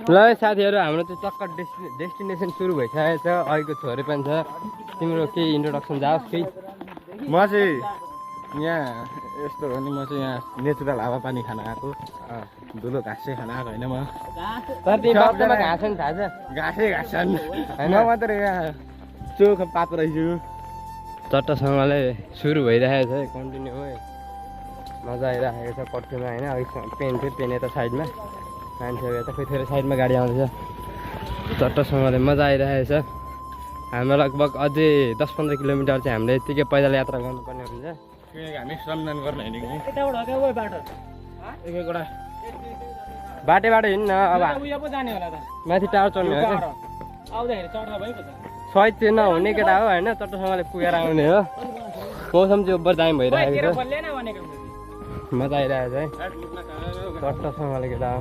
ल साथीहरू हाम्रो चाहिँ चक्कर डेस्टिनेसन सुरु भइसकेको छ अहिलेको छोरे पनि छ तिम्रो केही इन्ट्रोडक्सन जाओस् केही म चाहिँ यहाँ यस्तो हो नि म चाहिँ यहाँ नेचुरल हावापानी खान आएको धुलो घाँस चाहिँ खान आएको होइन म तर तिमी वास्तवमा घाँस नि थाहा छ घाँसै घाँस छन् होइन मात्रै यहाँ चोख पाएको रहेछु चट्टसँगले सुरु भइरहेको छ कन्टिन्यू हो मजा आइरहेको छ पट्टीमा होइन अलिक पेन थियो पेन यता साइडमा मान्छेहरू यता खोइ फेरि साइडमा गाडी आउँदैछ चट्टसँगले मजा आइरहेको छ हाम्रो लगभग अझै 10-15 किलोमिटर चाहिँ हामीले यत्तिकै पैदल यात्रा गर्नुपर्ने हुन्छ हामी श्रमदान गर्ने होइन कि एकवटा बाटो हिँड्नु न अब माथि टावर चढ्ने हो सहिद चाहिँ नहुने केटा हो होइन चट्टसँगले पुगेर आउने हो मौसम चाहिँ ओभर दामी भइरहेको छ मजा आइरहेको छ है चट्टसँगले केटा हो